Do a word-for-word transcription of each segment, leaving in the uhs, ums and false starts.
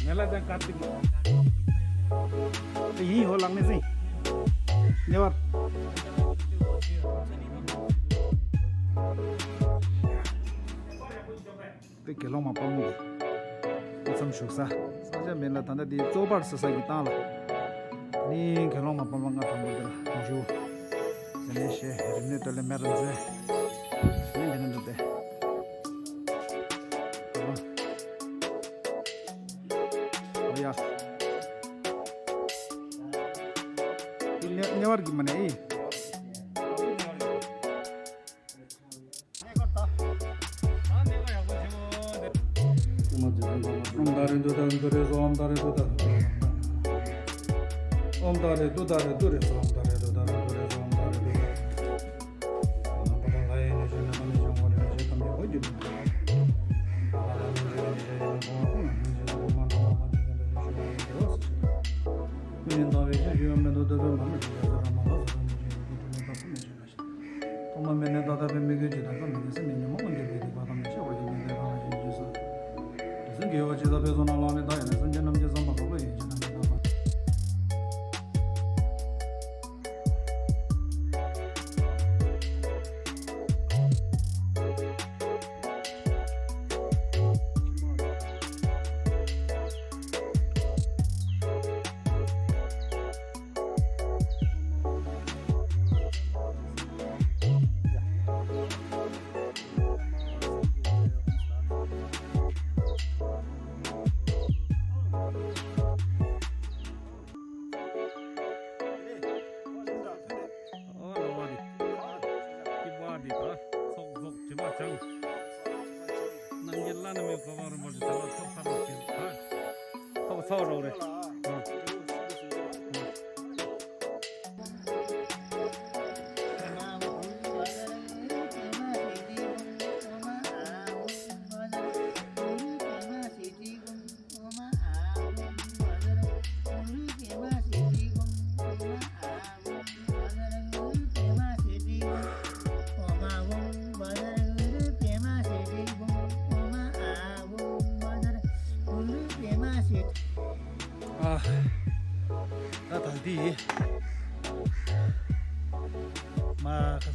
ངེད་ལ་ཅང་དཀའ་ཚེགས་མེད། དེ་ཡིན་ཧོ་ལག་ནས་ཟིན། ཉེ་བར། དེ་དགེ་སློང་མ་དཔལ་མོ་གི་མཚམས་བཞུགས་ས། ས་ཆ་མིན་ལ་ད་ལྟ་དེའི་གཙོ་བར་ས་ས་གི་སྟངས་ལ། ནི་དགེ་སློང་མ་དཔལ་མོ་ང་དང་པོ་འདི་ལ་བཞུགས། ཟེར་ནས་བཤད་རིག་གནས་དོན་ལས་མེ་ར་མཛད། ནི་འདི་ནི་འདི་སྟེ། ཨོ་ཡ། ཉེ་ཉེ་བར་གྱི་མ་ནས་ཨི། ཨོཾ་ཏཱ་རེ་ཏུཏྟཱ་རེ་ཏུ་རེ་སྭཱ་ཧཱ། ཏཱ་རེ་ཏུཏྟཱ་རེ་ཏུ་རེ་སྭཱ་ཧཱ། ཏཱ་རེ་ཏུཏྟཱ་རེ་ཏུ་རེ་སྭཱ་ཧཱ། ཏཱ་རེ་ཏུཏྟཱ་རེ་ཏུ་རེ་སྭཱ་ཧཱ། ཏཱ་རེ་ཏུཏྟཱ། ཐོག་མ་མེད་ནས་ད་ལྟ་བའི་མི་དགེ་བཅུ་དང་སྐབས་མི་དགེ་སེམས་ཉོན་མོངས་ཀྱི་རིགས་སྡིག་པ་ཐམས་ཅད་ཤེས་པ་ཡིས་ཉེས་ལྟས་གང་ཞིག་བྱས་སོ། དེ་ཚེ་དགེ་བ་ཇི་ལྟར་འཕེལ་སོང་ན་ལག་ལེན་དག་ཡིན་ན་སེམས་ཅན་རྣམས་ཀྱི་བསམ་པ་རྟོགས་པ་ཡིས་ཇི་ལྟར་མི་ལྡན་པ། ཨོ་ལོ་བ་རི། ཀི་བ་རི་ད། ཚོགས་རྫོགས་དྲི་མ་བྱང་། རྣམ་རྒྱལ་བླ་ན་མེད་གོ་འཕང་རིན་པོ་ཆེ་དེ་ལ་ཐོབ་ཚར་བ་ཞིག་ད། ཐོབ་ཚར་བ་རོགས་རེད། ཨ། ད་ད་འདི་མ་ཁ་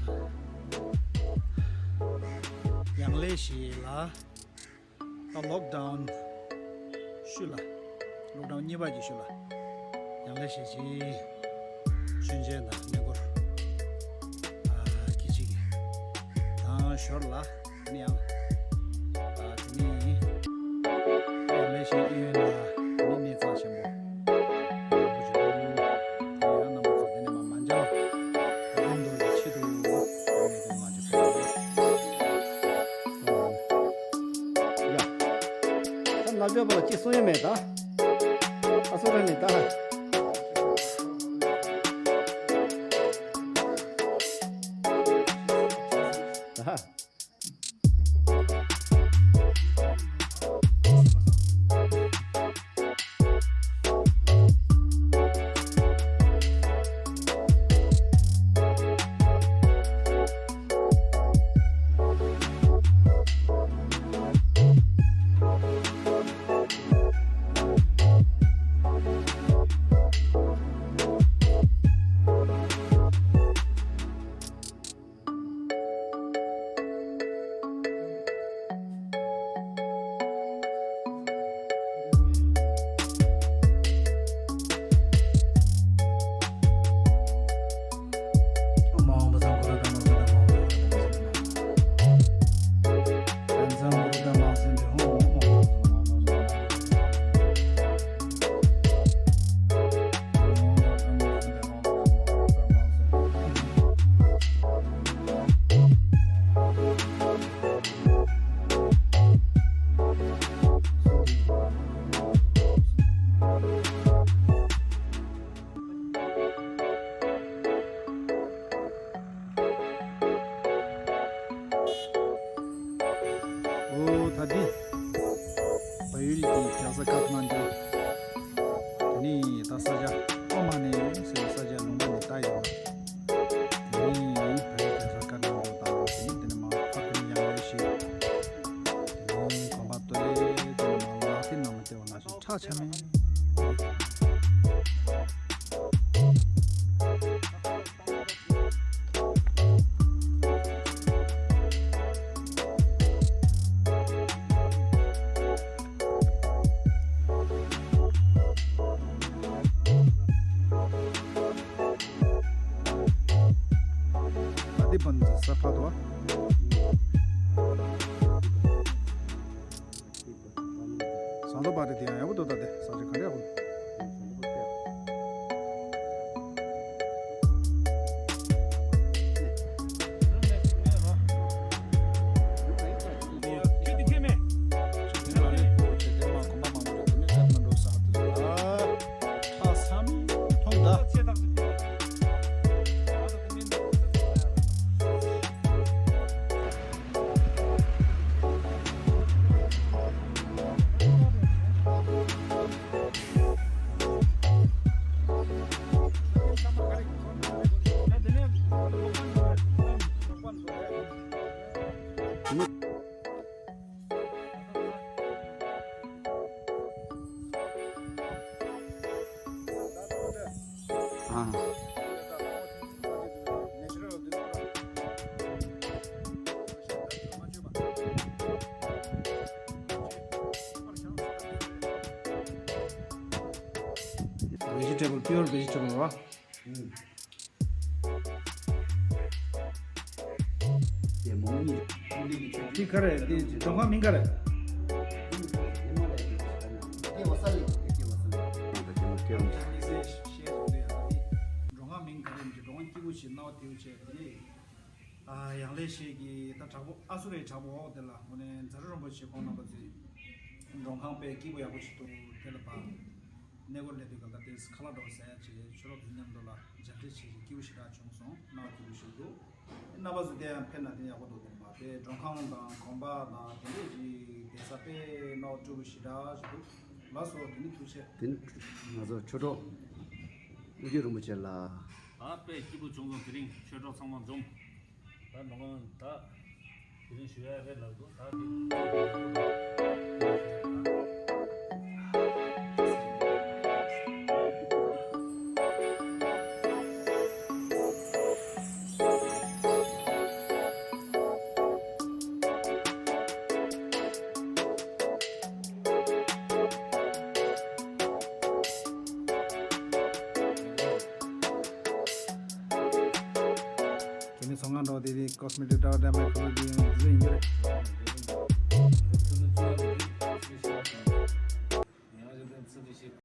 ཡང་ལས་ཤིག་ལ། ད་ལོག་ཌའུན་ཤུལ་ལ། ལོག་ཌའུན་གཉིས་པ་གི་ཤུལ་ལ། ཡང་ལས་ཤིག་ཅིག་མཆོད་མཇལ་དང་གནས་སྐོར། ཨ་གི་ཅིག་དང་ཞོར་ལ་ནི་ཡང་། ཨ་དེ་ནི་ཡང་ལས་ཤིག་ཨི་ཡོན་ལ་ནི་གནས་ཚང་ཆེན་པོ། རིན་པོ་ཆེ་ལ། ཡང་རྣམ་པ་ཚོ་དེ་ནས་མ་མ་འཇལ། བདེན་དོན་གྱི་ཆེད་དུ་དེ་ནས་དེ་མ་འཇལ། ཡ། ད་ང་ཚོའི་བར་ལ་ཅི་གསུང་ཡ་མེད་ད། ཨ་སོ་ར་ནི་ད། ད། ཀ་ཐ་མན་ཌུ། དེ་ནས་ད་ས་ཆ་ཨོ་མ་ནི་ཟེར་བའི་ས་ཆ་ལུང་པ་ནས་ལྟ་ཡོང་། དེ་ནས་བལ་ཡུལ་རྒྱལ་ས་ཀ་ཐ་མན་ཌུ་དང་དེ་ནས་དེ་ནས་མར་ཁ་ཐུག་ཡང་ལེ་ཤི། དེ་ནས་གོམ་པ་སྟོད་ལེ་དེ་ནས་མར་ལག་མཐིལ་ནང་མ་བལྟས་པ་ན་ཁྲག་ཆ་མེད། ཨ་དེ་བན་ཟེར་ས་ཕ་དོ། ཟངས་མདོག་དཔལ་རི་དེ་ཡང་ཡག་པོ་འདུག་ད་དེ་ས་ཆ་ག་འདྲ་ཡག་པོ། Vegetable, pure vegetable རེད་བ། དེ་མོ་ནི་འདི་ག་རེད། འདི་མགྲོན་ཁང་མིང་ག་རེད། མགྲོན་ཁང་མིང་ག་རེད། མགྲོན་ཁང་སྐྱིད་པོ་ཞིག་སྣང་བ་དེ་བྱས་དེ་ནས། ཨ། ཡང་ལེ་ཤེས་ཀྱི་ད་དྲག་པོ་ཨ་སུ་རའི་དྲག་པོ་འོག་དེ་ལ་དངོས་གནས་ཛ་རུ་རིན་པོ་ཆེ་ཁོང་རྣམ་པ་ཚོས་མགྲོན་ཁང་དཔེ་སྐྱིད་པོ་ཡག་པོ་ཞིག་འདུག་དེ་ལ་ཕར་གནས་སྐོར་སླེབས་དུས་སྐབས་ལ་དེ་ཁ་ལག་འདྲ་བོ་ཟ་ཡ་བྱས། ཆོས་གྲོགས་ཚོ་མཉམ་དུ་ལ་མཇལ་འཕྲད་བྱས་ཤིང་སྐྱིད་པོ་ཞེ་དྲག་བྱུང་སོང་། སྣང་བ་སྐྱིད་པོ་ཞིག་འདུག་རྣམ་པ་ཚོ་དེ་ཡང་ཕེབས་ན་དེ་ཡག་པོ་འདུག་དེ་མ་དཔེ་མགྲོན་ཁང་དང་གོམ་པ་དང་དེ་འདྲས་ཀྱི་བསྡད་ས་དཔེ་སྣང་བ་སྤྲོ་པོ་ཞེ་དྲག་ཞིག་འདུག་ལགས་སོ། དེ་ནི་ཐུགས་རྗེ་ཆེ། དེ་ནི་ང་ཚོ་ཆོས་གྲོགས་ཨོ་རྒྱན་རིན་པོ་ཆེ་ལགས། ད་དཔེ་སྐྱིད་པོ་བྱུང་སོང་། དེ་རིང་ཆོས་གྲོགས་ཚང་མ་འཛོམས། ད་མགྲོན་ཁང་ད་དེ་རིང་ཞུ་ཡ་རེད་ལབ་འདུག་ད་དེ། དེ་ནས་ཚོང་ཁང་འགྲོ་དེ་དེ་ཀོ་སི་མེ་ཊིག་འདྲ་བ་འདྲ་མེད་ཁུལ་དེ།